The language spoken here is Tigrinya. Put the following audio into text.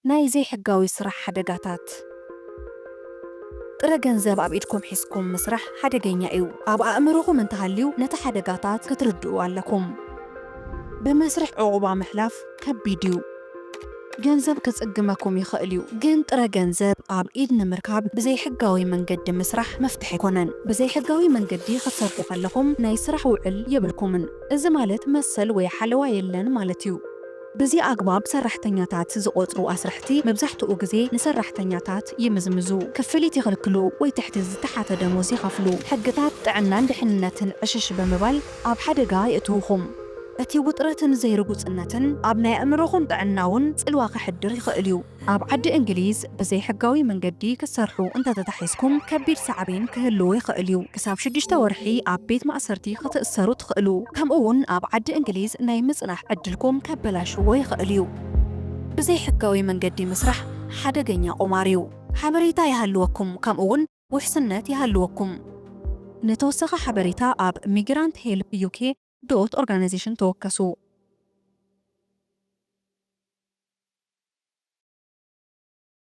ናይ ዘይሕጋዊ ስራሕ ሓደጋታት። ጥረ ገንዘብ ኣብ ኢድኩም ሒዝኩም ምስራሕ ሓደገኛ እዩ። ኣብ ኣእምሮኹም እንተሃልዩ፣ ነቲ ሓደጋታት ክትርድኡ ኣለኩም። ብመስርሕ ዕቑባ ምሕላፍ ከቢድ እዩ። ገንዘብ ክጽግመኩም ይኽእል እዩ፣ ግን ጥረ ገንዘብ ኣብ ኢድ ንምርካብ ብዘይሕጋዊ መንገዲ ምስራሕ መፍትሒ ኣይኮነን። ብዘይሕጋዊ መንገዲ ክትሰርሑ ከለኹም ናይ ስራሕ ውዕል የብልኩምን። እዚ ማለት መሰል ወይ ሓለዋ የለን ማለት እዩ። ብዚ ኣግባብ ሰራሕተኛታት ዝቖጽሩ ኣስረሕቲ መብዛሕትኡ ግዜ ንሰራሕተኛታት ይምዝምዙ፣ ክፍሊት ይኽልክሉ ወይ ትሕቲ ዝተሓተ ደሞዝ ይኸፍሉ። ሕግታት ጥዕናን ድሕንነትን ዕሽሽ ብምባል ኣብ ሓደጋ የእትውኹም። እቲ ውጥረትን ዘይርጉጽነትን ኣብ ናይ ኣእምሮኹም ጥዕና እውን ጽልዋ ከሕድር ይኽእል እዩ። ኣብ ዓዲ እንግሊዝ ብዘይሕጋዊ መንገዲ ክትሰርሑ እንተተታሒዝኩም ከቢድ ሳዕቤን ክህልዎ ይኽእል እዩ። ክሳብ ሽዱሽተ ወርሒ ኣብ ቤት ማእሰርቲ ክትእሰሩ ትኽእሉ። ከምኡ እውን ኣብ ዓዲ እንግሊዝ ናይ ምጽናሕ ዕድልኩም ከበላሽዎ ይኽእል እዩ። ብዘይሕጋዊ መንገዲ ምስራሕ ሓደገኛ ቁማር እዩ። ሓበሬታ ይሃልወኩም፣ ከምኡ እውን ውሕስነት ይሃልወኩም። ንተወሰኸ ሓበሬታ ኣብ migrant help UK dot organisation ተወከሱ።